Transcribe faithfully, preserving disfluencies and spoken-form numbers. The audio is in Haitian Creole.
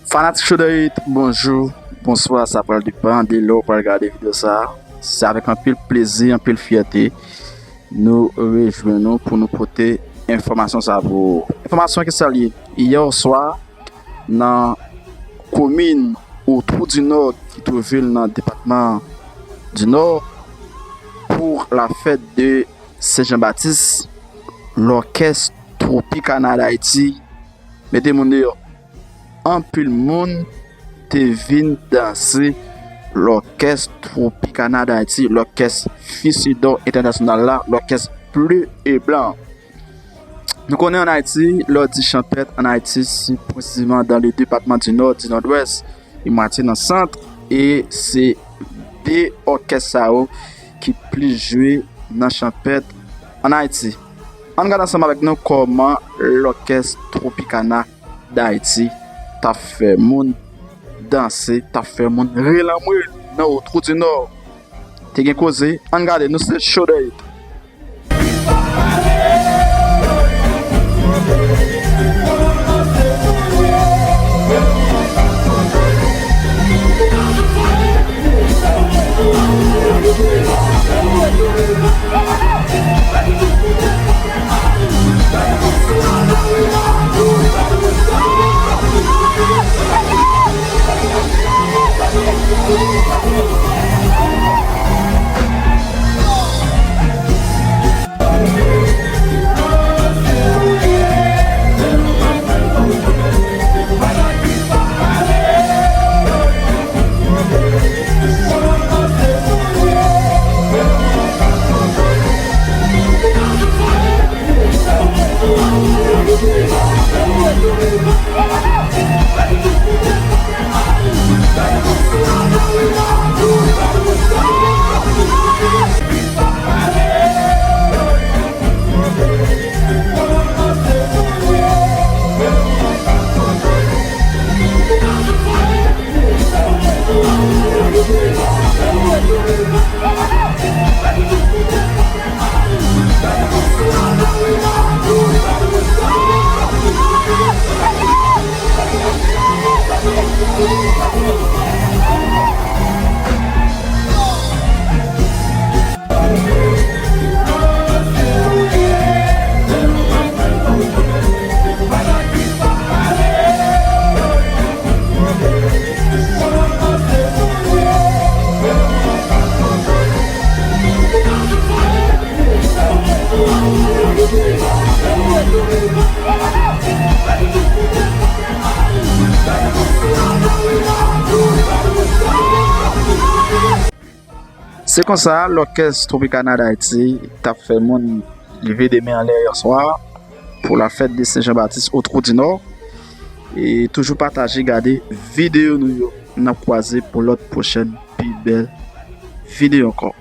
Fanatik Show de Hit, bonjou, bonswa, sa pral depann de lè w pral gade videyo sa a. Se avèk anpil plezi, anpil fyète nou rejwenn nou pou nou pote enfòmasyon sa a pou ou. Enfòmasyon ki sa l ye? Yè oswa, nan komin Otwou di Nò ki twouve l nan depatman di Nò, pou la fèt de Sen Jan Batis, lòkès Tropicana Dayiti mete moun deyò. Anpil moun te vin danse lòkès Tropicana Dayiti, lòkès Fisidò Entènasyonal la, lòkès ble e blan. Nou konnen ann Ayiti, lè w di chanpèt ann Ayiti, se presizeman dans le département du Nord, du Nord-Ouest, e mwatye nan sant, e se de òkès sa yo ki plis jwe nan chanpèt ann Ayiti. Ann gade ansanm avèk nou kòman lòkès Tropicana Dayiti t ap fè moun danse, t ap fè moun relanmwe nan Otwou di Nò. Te gen koze, ann gade, nou se Show de Hit. Se konsa, lòkès Tropicana Dayiti t ap fè moun leve de men anlè yè swa pou la fèt de Sen Jan Batis Otwou di Nò. E toujou pataje, gade videyo nou yo. N ap kwaze pou lòt pwochèn pi bèl videyo ankò.